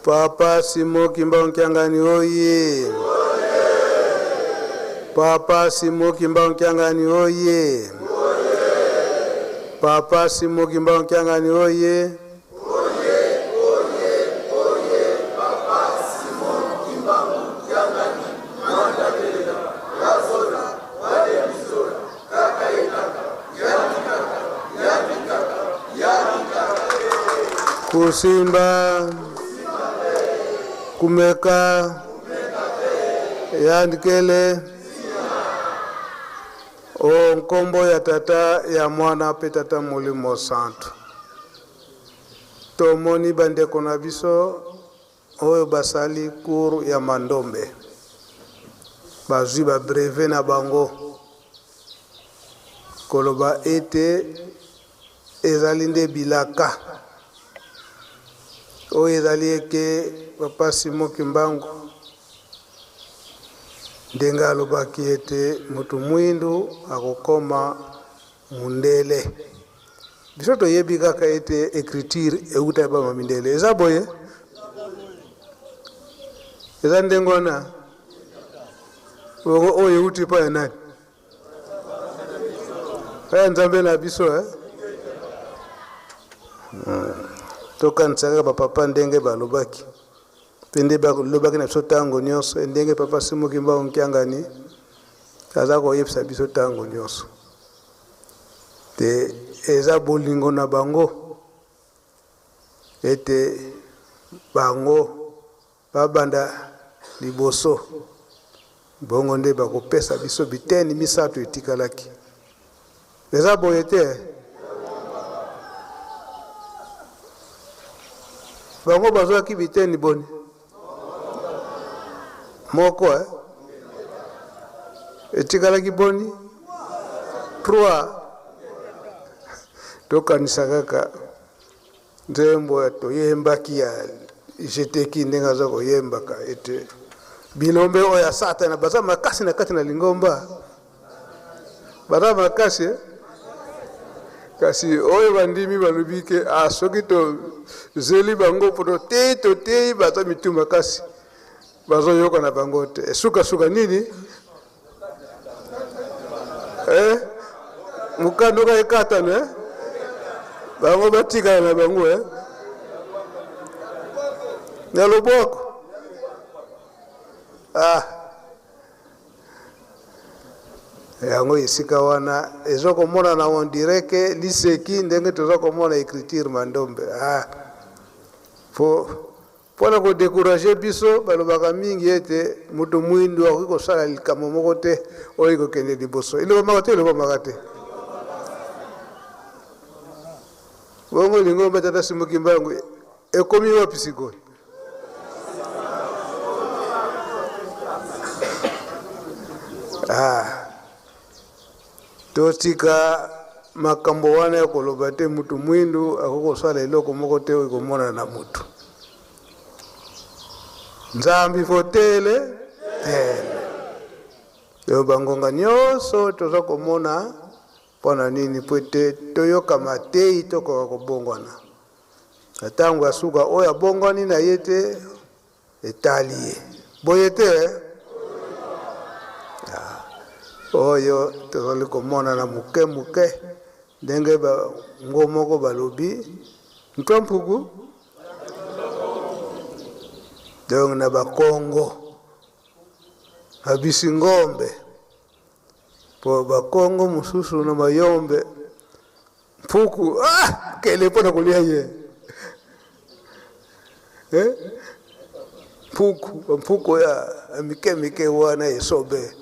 Papa Simon Kimbangu Kiangani oye! Papa Simon Kimbangu Kiangani oye! Papa Simon Kimbangu Kiangani oye! Kusimba, kumeka, yandikele o nkombo ya Tata, ya Mwana mpe Tata Molimo Santu. Tomoni bandeko na biso oyo basali cours ya Mandombe bazwi ba brevet na bango, koloba ete ezali nde bilaka oyo ezali eke Papa Simon Kimbangu ndenge alobaki ete moto mwindu akokoma mundele. Biso toyebi kaka ete ecriture euta epa ba mindele. Eza boye? Eza ndenge wana? Bongo oyo euti epa ya nani? Ya Nzambe na biso, eh? Tokanisa kaka bapapa ndenge balobaki mpe nde balobaki na biso ntango nyonso, ndenge Papa Simon Kimbangu Kiangani aza koyebisa biso ntango nyonso te, eza bolingo na bango ete bango babanda liboso, bongo nde bakopesa biso biteni misato etikalaki. Eza boye te? Bango bazwaki biteni boni? Moko, eh? Etikalaki boni? 3. Tokanisa kaka nzembo ya toyembaki ya jeteki ndenge aza koyembaka ete bilombe oyo ya Satana baza makasi na kati na lingomba, baza makasi, eh? Kasi oyo bandimi balobi ke, ah, soki tozeli bango mpo totei, totei, baza mitu makasi, bazoyoka na bango te. Sukasuka nini? Eh? Mokanda oka ekatana, eh? Bango batikala na bango, eh? Na loboko. Ah. Yango esika wana ezo komonana on dirait que liseki ndenge toza komona écriture Mandombe. Ah. Po mpona kodécourager biso, balobaka mingi ete moto mwindu akoki kosala likambo moko te oyo ekokende liboso. Elobamaka te, elobamaka te. Bongo lingomba Tata Simon Kimbangu ekomi wapi sikoyo? Ah. Totika makambo wana ya koloba te mutu mwindu akoki kosala eloko moko te oyo ekomonana na mutu. Nzambi fotele tele. Oyo bangonga nyonso toza komona mpo na nini? Mpo ete toyoka mateyi tokoka kobongwana. Na ntango ya suka oyo abongwani na ye te etali ye. Boye te? Oyo tozali komona na moke moke ndenge bango moko balobi ntwa mpuku donc na bakongo babisi ngombe po bakongo mosusu na mayombe mpuku, ah, kele mpona kolia ye, eh? Mpuku, mpuku ya mike mike wana esobe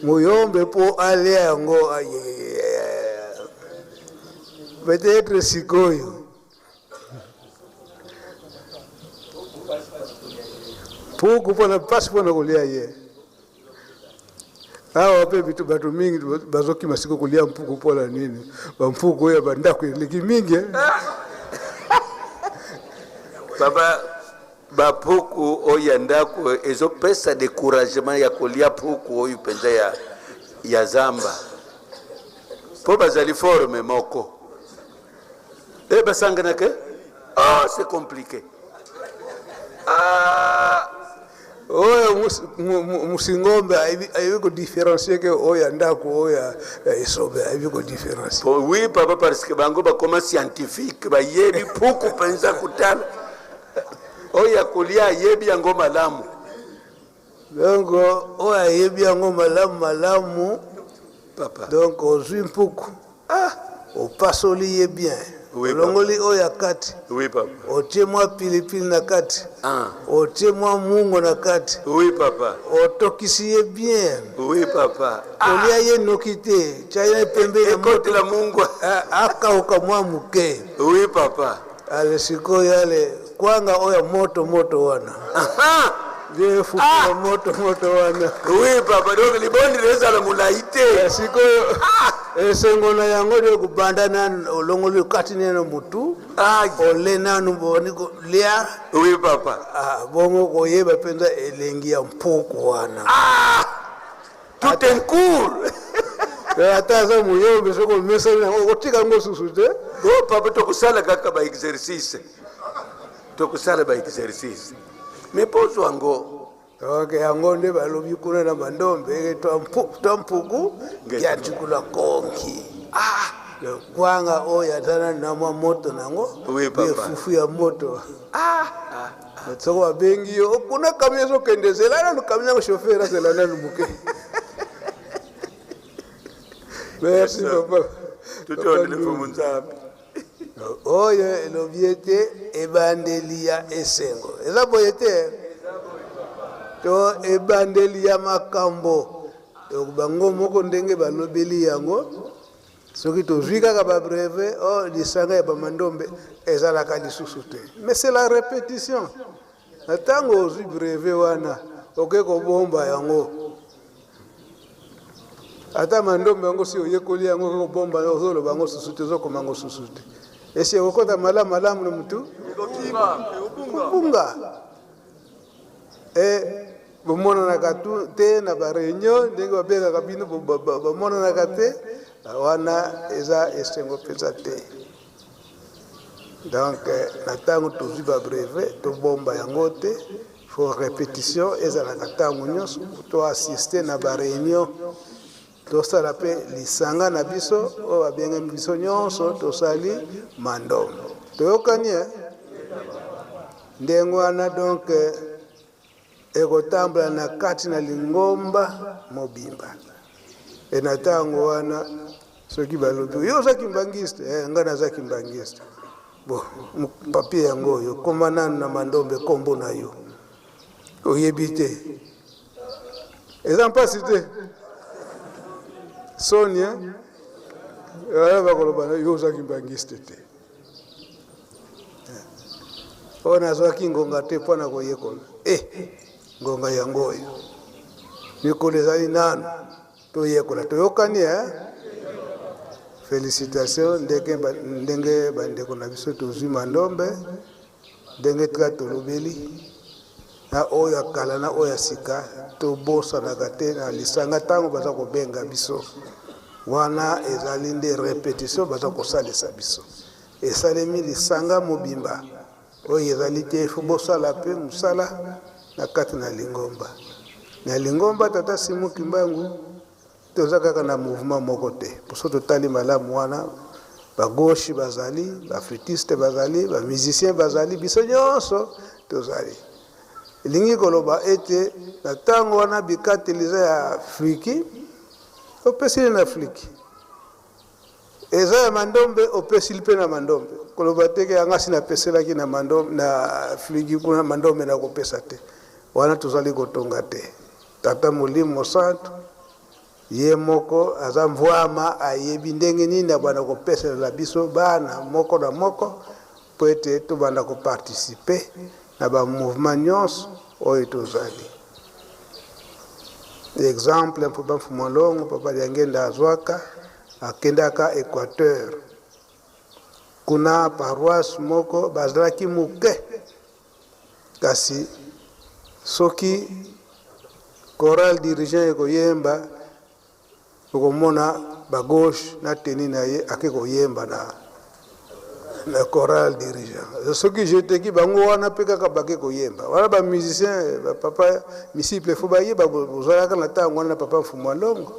muyombe mpo alia yango peut-être sikoyo mpuku mpona mpasi mpona kolia ye. Awa mpe bitu bato mingi bazokima siko kolia mpuku mpo na nini? Bampuku oyo ya bandako eleki mingi, eh? Baba, bapuku oyo ya ndako ezopesa découragement ya kolia puku oyo mpenza ya zamba, mpo bazali forme moko e basanganaka. Oh, c'est compliqué. Ah! Oyo musingombe ayebi kodifferencie ke oyo ya ndako, oyo ya esobe, ayebi kodifferencie. Oui papa, parce que bango bakoma scientifique, bayebi puku mpenza kotala oyo ya kolia, ayebi yango malamu. Donc oyo ayebi yango malamu malamu. Papa. Donc ozwi mpuku, ah, opasoli ye bien, Oui, olongoli oyo ya kati, Oui papa. Otie mwa pilipili na kati, Ah. otie mwa mungo na kati, Oui papa. Otokisi ye bien. Oui papa. Kolia ye noki te, tia ye pembeni ya moto. Ekotela mungwa. Ah, akauka mwa moke. Oui papa. Ale sikoyo, ale kwanga oyo ya moto moto wana, Aha. bien fufu ya moto moto wana. Oui papa, donc libondi ezala molai te. Sikoyo esengo na yango nde kobanda nanu olongoli okati nano motu, Ah. ole nanu boni kolia. Oui papa. Ah, bongo koyeba mpenza elengi ya mpuku wana. Ah, tout un cours. Eh, ata aza moyombe, soki omesani yango, okotika yango susu te. Bo papa, tokosala kaka baexercice, tokosala baexercice, mais pozwa yango. Ok, yango nde balobi kuna na Mandombe eke twa mpuku ya konki. Ah. Kwanga oyo aza nanu na mwa moto nango. Oui, papa. Ye fufu ya moto. Ah. Soko babengi yo kuna, camion ezokende, zela nanu camion yango, chauffeur azela nanu moke. Merci papa. Tutondele mfumu Nzambe. Oyo elobi ete ebandeli ya esengo eza boye te, to ebandeli ya makambo. Donc bango moko ndenge balobeli yango, soki tozwi kaka babrevet o lisanga ya bamandombe ezalaka lisusu te. Mais c'est la répétition. Na ntango ozwi brevet wana, oke kobomba yango, ata mandombe yango si oyekoli yango, oke kobomba yango, ozoloba yango susu te, ozokoma yango susu te, esi ekokɔta malamu malamu na mutu, kobunga. E bomonanaka tu te na baréunion ndenge babengaka bino, bamonanaka te wana, eza esengo mpenza te. Donc na ntango tozwi babrevet, tobomba yango te. Faut répétition ezalaka ntango nyonso, toassiste na baréunion, tosala mpe lisanga na biso oyo babengami biso nyonso tosali mandombe. Toyokani e ndenge wana. Donc ekotambola na kati na lingomba mobimba. E na ntango wana, soki balobi yo oza kimbangiste, eh, ngai naza kimbangiste, bon, papier yango oyo, koma nanu na Mandombe nkombo na yo, oyebi te, eza mpasi te, soni eh? Wana bakoloba yo oza kimbangiste te, oyo nazwaki ngonga te mpo na koyekola. E ngonga yango oyo, mikolo ezali nanu, toyekola. Toyokani e. Félicitation ndenge ndenge bandeko na biso tozwi Mandombe, ndenge tika tolobeli na oyo ya kala na oyo ya sika, tobosanaka te na lisanga ntango baza kobenga biso. Wana ezali nde répétition baza kosalisa biso, esalemi lisanga mobimba. Oyo ezali te, fo bosala mpe mosala na kati na lingomba. Na lingomba Tata Simon Kimbangu, toza kaka na mouvement moko te. Poso totali malamu wana, bagauche bazali, baflûtiste bazali, bamusicien bazali, biso nyonso tozali. Elingi koloba ete na ntango wana bikateli eza ya flûte, opesili na flûte, eza ya Mandombe, opesili mpe na Mandombe. Koloba teke yanga si napeselaki na Mandombe, na flûte kuna Mandombe nakopesa te. Wana tozali kotonga te. Tata Molimo Santu ye moko aza mvwama, ayebi ndenge nini abanda kopeselela biso bana moko na moko mpo ete tobanda koparticiper na bamouvement nyonso oyo tozali. Exemple, mpo Mfumu Longo, papa Diangenda, azwaka, akendaka Équateur kuna, paroisse moko bazalaki moke, kasi soki chorale dirigeant ekoyemba, okomona bagauche na teni na ye ake koyemba na Na chorale dirigeant soki jeteki bango wana mpe kaka bake koyemba wana bamusicien bapapa misiple fo bayeba bozalaka na ntango wana na papa Mfumu Alongo.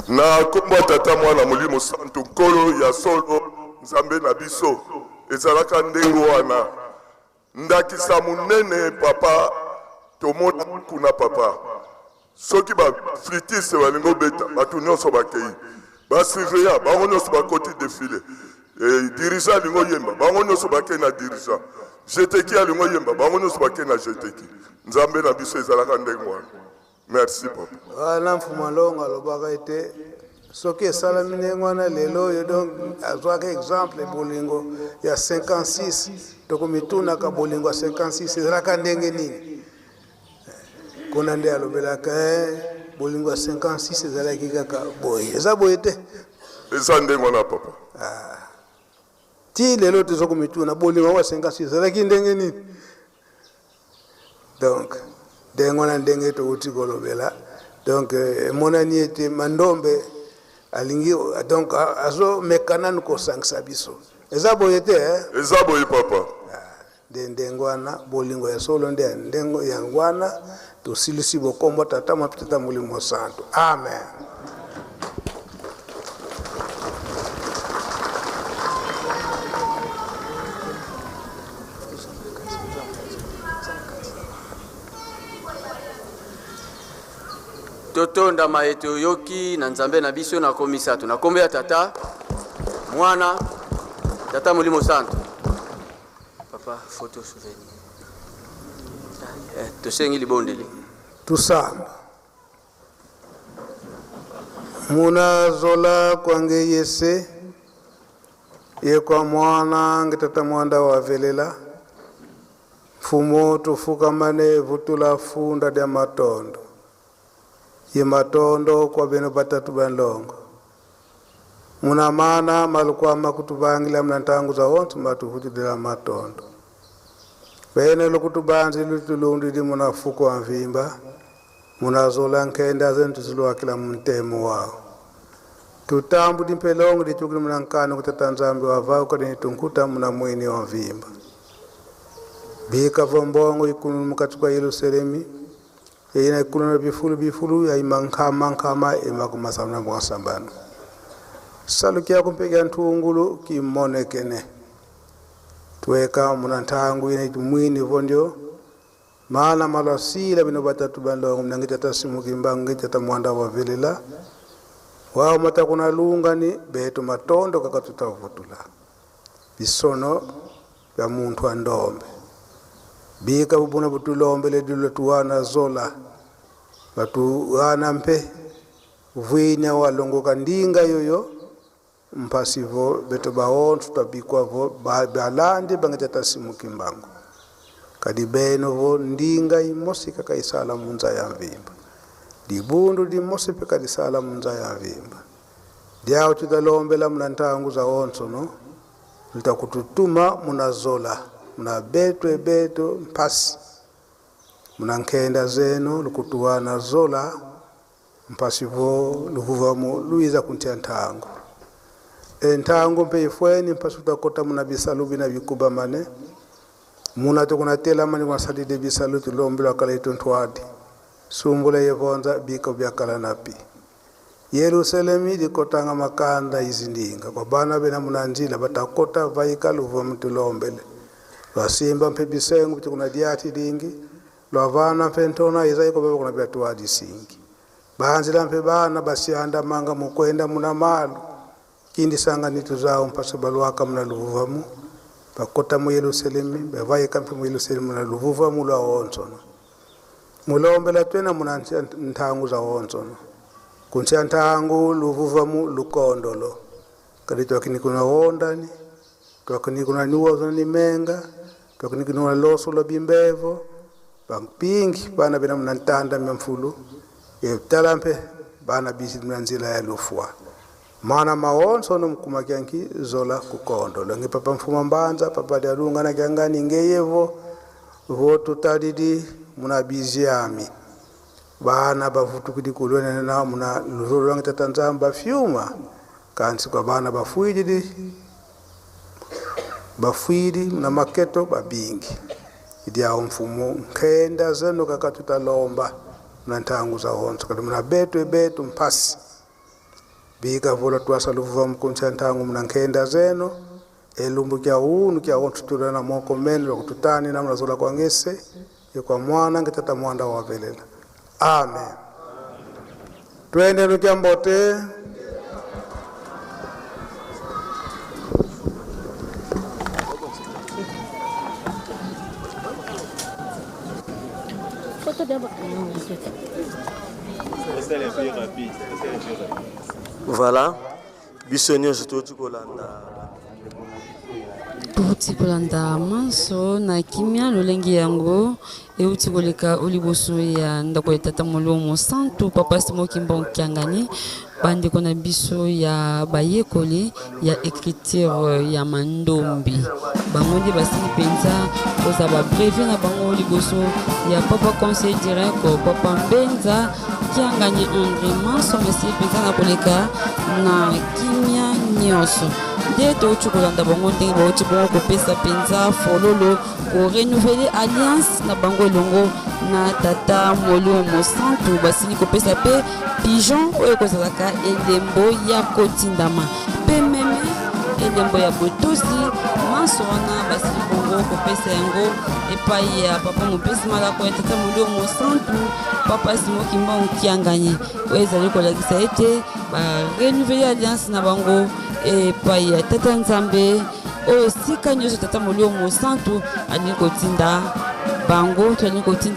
Na nkombo ya Tata, Mwana, Molimo Santu, Nkolo ya solo, Nzambe na biso, ezalaka ndenge wana. Ndakisa monene papa tomona kuna papa, soki ba flûtiste balingi obeta, bato nyonso bakei, ba surveillant bango nyonso bakoti defile, dirigeant alingi oyemba, bango nyonso bakei na dirigeant, jeteki alingi oyemba, bango nyonso bakei na jeteki. Nzambe na biso, ezalaka ndenge wana. Merci papa. Wana Mfumu Alongo alobaka ete soki esalami ndenge wana lelo oyo, donc azwaka exemple bolingo ya 56. Tokomitunaka bolingo ya 56 ezalaka ndenge nini. Kuna nde alobelaka bolingo ya 56 ezalaki kaka boye, eza boye te. Eza ndenge wana papa. Ti lelo toza komituna bolingo yango ya 56 ezalaki ndenge nini. Donc ndenge wana ndenge touti kolobela, donc emonani ete Mandombe alingi, donc azomeka nanu kosangisa biso. Eza boye te, eh? Eza boye papa. Nde ndenge wana bolingo ya solo nde ndenge yango wana. Tosilisi bokombo Tata mwa Tata Molimo Santo, amen. Totondama ete oyoki na Nzambe na biso na komisato na nkombo ya Tata, Mwana, Tata Molimo Santo. Papa, photo souvenir. Tosengi libondeli. Tusamba munazola kwange yese ye kwa mwana nge tata mwanda wavelela mfumo tufukamane vutula funda dya matondo ye matondo kwa beno batatu banlongo muna mana malukwama kutubangila mna ntangu za onse matuvutidila matondo bene lukutubanzi lutulundi di munafuko wa mvimba munazola nkenda zenu tuzilwakila muntemo wao tutambu dimpelongo ditukili muna nkano kutata Nzambi wavau kadini tunkuta muna mwini wa mvimba bika vombongo ikununu mukati kwa Yerusalemi ina ikununu bifulu bifulu ya imankama nkama imakumasana mwasambano salukia kumpega ntungulu kimonekene tuweka muna ntangu ina itumwini vondio maana malasila bino batatu bandongo mnangita tasimu kimbangu ngita mwanda wa velela wao matakuna lungani betu matondo kakatutavutula bisono ya muntu andombe bika bubuna butulombele dilo tuwana zola batu wana mpe vwinya walongoka ndinga yoyo mpasivo beto baontu tabikwavo balandi bangita tasimu kimbangu kadi beno vo ndinga imosi kakaisala munza ya mvimba dibundu dimosi pe kadisala munza ya mvimba dyao tudalombela muna ntangu za onso no lutakututuma munazola muna beto beto mpasi muna nkenda zenu lukutuwana zola mpasi vo luhuvamu luiza kuntia ntangu entangu mpe ifweni mpasi utakota muna bisalu bina bikuba mane muna tukunatela mani kwasalide bisalu tulombela kala ituntwadi sumbula yevonza biko byakala napi Yerusalemi dikotanga makanda izindinga kwa bana bena munanjila batakota vaika luva mtulombele lwasimba mpe bisengo tukuna diati dingi lwavana mpe ntona izaiko baba kuna byatuwadi singi banzila mpe bana basianda manga mukwenda muna malu kindi sanga nitu zao mpasa balwaka muna luvuvamu bakota mu Yerusalemi bavaika mpe mu Yerusalemu muna luvuvamu lwa onsono mulombela twena muna ntangu za onsono kuntia ntangu luvuvamu lukondolo kadi twakini kuna wondani twakini kuna nuwa ni menga twakini kuna loso la bimbevo Bampingi bana bena muna ntanda mya mfulu e tala mpe bana bisi muna nzila ya lufwa. Mana maonso no mukuma kyanki zola kukondo. Longi papa mfuma mbanza papa dialunga na kyangani ngeyevo votu talidi muna bizi ami. Bana bavutukidi kulwene na muna luzolo lwangi tata nzamba fyuma. Kansi kwa bana bafuididi bafuidi na maketo babingi. Idiao mfumu nkenda zenu kakatutalomba na ntangu za honso kali muna betu betu mpasi. Bika vola twasa luvuva mkuncha ntangu muna nkenda zenu elumbu kya unu kya honso tutula na moko mene lwakututani na mnazola kwa ngese kwa mwana ngetata mwanda wavelela. Amen. Twende nukyambote. Voilà, biso nyonso touti kolanda. Touti kolanda manso na kimia lolenge yango euti koleka o liboso ya ndako ya tata Molimo Mosantu Papa Simon Kimbangu Kiangani, bandeko na biso ya bayekoli ya écriture ya Mandombi bango nde basili mpenza kozala babrevet na bango liboso ya Papa Conseil direct Papa Mbenza Kiangani André. Manso masili mpenza na koleka na kimia nyonso. Nde touti kolanda bango ndenge bauti bongo kopesa mpenza fololo, korenouveler alliance na bango elongo na tata Molimo Mosantu. Basili kopesa mpe pigeon oyo ekozalaka elembo ya kotindama, mpe meme elembo ya botosi. Manso wana basili bongo kopesa yango epai ya papa mopesi malako ya tata Molimo Mosantu Papa Simon Kimbangu Kiangani, oyo ezali kolakisa ete barenouveler alliance na bango epai ya tata Nzambe, oyo esika nyonso tata Molimo Mosantu alingi kotinda bango to alingi kotinda.